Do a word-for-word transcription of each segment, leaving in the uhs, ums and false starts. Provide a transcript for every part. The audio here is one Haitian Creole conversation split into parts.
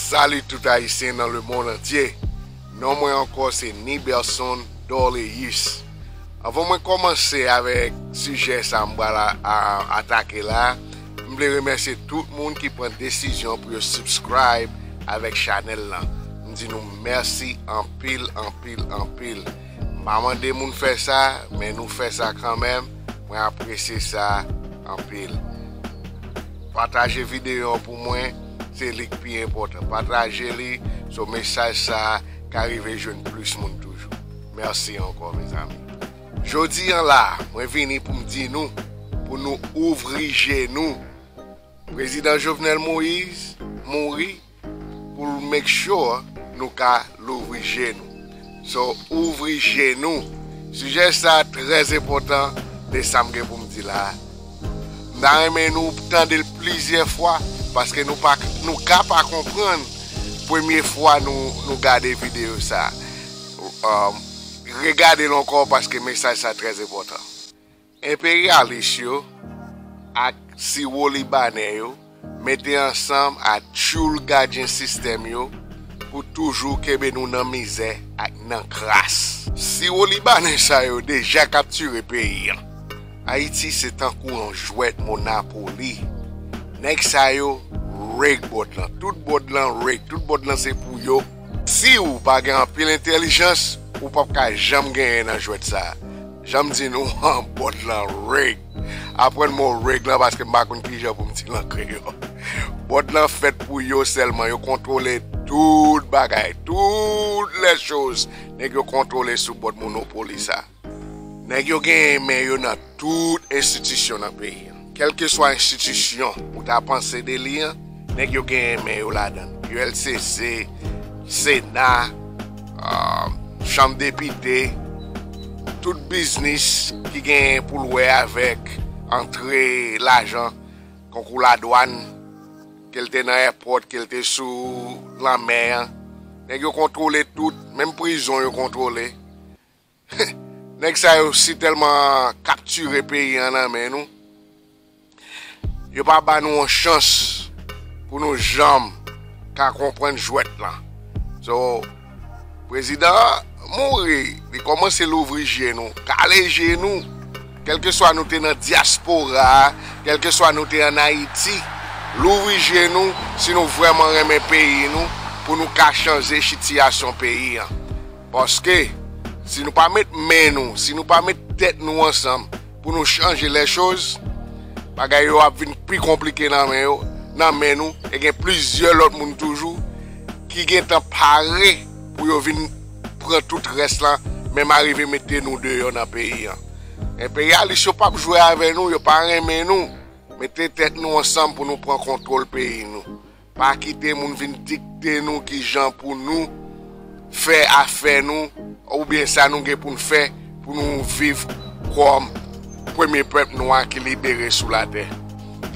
Salut tout Ayisyen nan lemonn antye. Non mwen ankò se Niberson Dorléus. Anvan mwen kòmanse avèk sijè sa m pral a, a, atake la, m vle remèsye tout moun ki pran desizyon pou yo subscribe avèk chanèl lan. M di nou mèsi anpil, anpil, anpil. M pa mande moun fè sa, men nou fè sa kanmenm. Mwen apresye sa anpil. Pataje videyo an pou mwen, se li k pi enpòtan. Pataje li, so mesaj sa a ka rive jwenn plis moun toujou. Mèsi ankò, mezanmi. Jodi an la, mwen vini pou m di nou, pou nou ouvri je nou. Prezidan Jovenel Moïse mouri pou l make sure nou ka louvri je nou. So, ouvri je nou. Sijè sa a trè enpòtan de sa m gen pou m di la a. M ta renmen nou tande l plizyè fwa, paske nou pa, nou ka pa konprann premye fwa nou, nou gade videyo sa a. Um, regade l ankò, paske mesaj sa a trè enpòtan. Enperyalis yo ak siwo libanè yo mete ansanm ak tchoul gadyen sistèm yo pou toujou kenbe nou nan mizè ak nan kras. Siwo libanè sa yo deja kaptire peyi an. Ayiti se tankou yon jwèt Monapoli. Nèg sa yo reg bòd lan. Tout bòd lan reg. Tout bòd lan se pou yo. Si w pa gen anpil entèlijans, ou p ap ka janm genyen nan jwèt sa a. Jan m di nou an, bòd lan reg. Aprann mo reg lan, paske m pa konn kijan pou m di l an kreyòl. Bòd lan fèt pou yo sèlman. Yo kontwole tout bagay, tout lè choz. Nèg yo kontwole sou bòd Monopoli sa. Nèg yo genyen men yo nan tout enstitisyon nan peyi an. Kèlkeswa enstitisyon ou ta panse de li an, nèg yo genyen men yo ladan. U L C C, Sena, ah, Chanm Depite, tout biznis ki genyen pou l wè avèk antre lajan, konkou ladwàn, ke l te nan èpòt, ke l te sou lanmè an. Nèg yo kontwole tout, menm prizon yo kontwole. Nèg sa yo si tèlman kaptire peyi an nan men nou, yo pa ba nou yon chans pou nou janm ka konprann jwèt lan. So, prezidan an mouri, li kòmanse louvri je nou, kale je nou. Kèlkeswa nou te nan dyaspora a, kèlkeswa nou te ann Ayiti, louvri je nou si nou vrèman renmen peyi nou, pou nou ka chanje sitiyasyon peyi an. Paske, si nou pa met men nou, si nou pa met tèt nou ansanm pou nou chanje lè choz, bagay yo ap vin pi konplike nan men yo, nan men nou, e gen plizyè lòt moun toujou ki gentan pare pou yo vin pran tout rès lan, menm arive mete nou deyò nan peyi an. Enperyalis yo p ap jwe avè nou, yo pa renmen nou. Mete tèt nou ansanm pou nou pran kontwòl peyi nou. Pa kite moun vin dikte nou kijan pou nou fè afè nou, oubyen sa nou gen pou n fè pou nou viv kòm premye pèp nwa ki libere sou latè.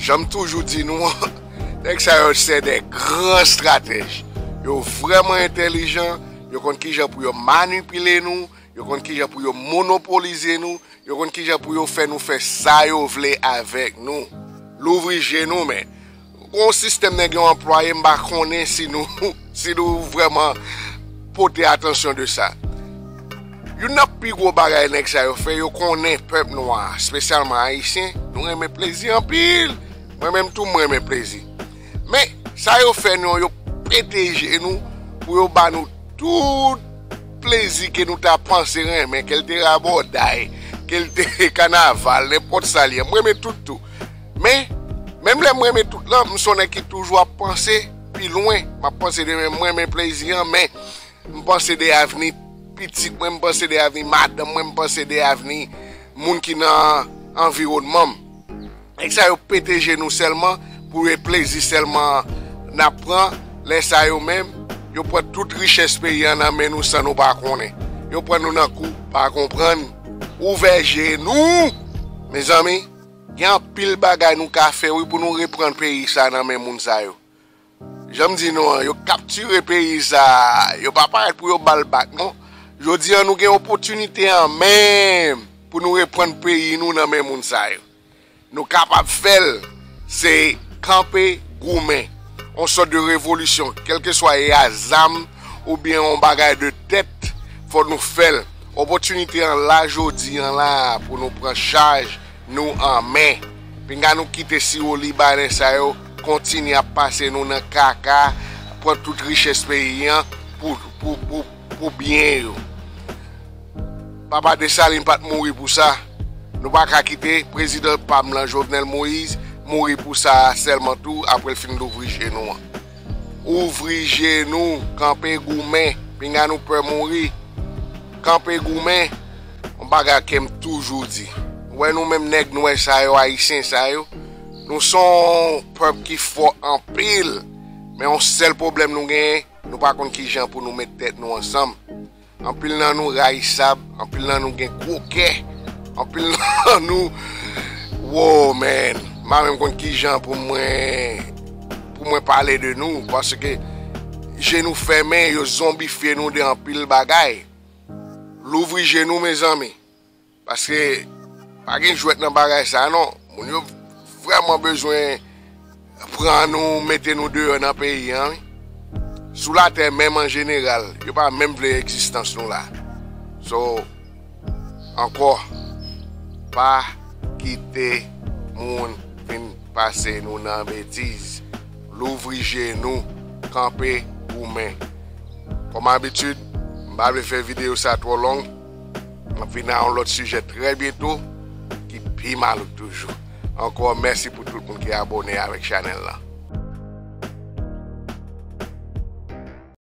Jan m toujou di nou an, nèg sa yo se de gran estratèj. Yo vrèman entèlijan, yo konn kijan pou yo manipile nou, yo konn kijan pou yo monopolize nou, yo konn kijan pou yo fè nou fè sa yo vle avèk nou. Louvri je nou, men. Gon sistèm nèg yo anplwaye, m pa konnen si nou, si nou vrèman pote atansyon de sa. Youn nan pi gwo bagay nèg sa yo fè, yo konnen pèp nwa, espesyalman ayisyen, nou renmen plezi anpil. Mwen menm tou, mwen renmen plezi. Men, sa yo fè nou, yo pete je nou pou yo ba nou tout plezi ke nou ta panse renmen, ke l te rabòday, ke l te kanaval, nenpòt sa l ye. M renmen tout tou. Men, menm lè m renmen tout lan, m se yon nèg ki toujou ap panse pi lwen. M ap panse de men, m renmen plezi an, men m panse de avni pitit mwen, m panse de avni madanm mwen, m panse de avni moun ki nan anviwònman m. Nèg sa yo pete je nou sèlman pou e plezi sèlman n ap pran. Lè sa yo menm, yo pran tout richès peyi an nan men nou san nou pa konnen. Yo pran nou nan kou, pa konprann. Ouvè je nou! Mezanmi, gen anpil bagay nou ka fè, wi, pou nou reprann peyi sa nan men moun sa yo. Jan m di nou an, yo kaptire peyi sa, yo pa parèt pou yo ba l bak, non. Jodi an, nou gen opòtinite an menm pou nou reprann peyi nou nan men moun sa yo. Nou kapab fè l, se kanpe, goumen. yon sòt de revolisyon, kèlkeswa e a zam oubyen yon bagay de tèt, fò nou fè l. Opòtinite an la jodi an la pou nou pran chaj nou an men. Pinga nou kite siwo libanè sa yo kontinye ap pase nou nan kaka, pran tout richès peyi an pou, pou, pou, pou byen yo. Papa Desalin pa t mouri pou sa. Nou pa ka kite prezidan pa m lan, Jovenel Moïse, mouri pou sa a sèlman tou, apre l fin louvri je nou an. Ouvri je nou, kanpe goumen, pinga nou pè mouri. Kanpe goumen, yon bagay ke m toujou di. Ou wè nou menm nèg nwè sa yo, ayisyen sa yo, nou se yon pèp ki fò anpil, men yon sèl pwoblèm nou genyen, nou pa konn kijan pou nou met tèt nou ansanm. Anpil nan nou rayisab, anpil nan nou gen gwo kè, anpil nan nou, wow, man, m pa menm konn kijan pou mwen, pou mwen pale de nou, paske je nou fèmen, yo zonbifye nou de anpil bagay. Louvri je nou, mezanmi, paske pa gen jwèt nan bagay sa non. Moun yo vrèman bezwen pran nou, mete nou deyò nan peyi an, wi. Sou latè menm an jeneral, yo pa menm vle egzistans nou la. So, ankò, pa kite moun vin pase nou nan betiz. Louvri je nou, kanpe goumen. Kòm abitid, m pa vle fè videyo sa twò long. M ap vin a yon lòt sijè trè byento ki pi malouk toujou. Ankò, mèsi pou tout moun ki abòne avèk chanèl lan.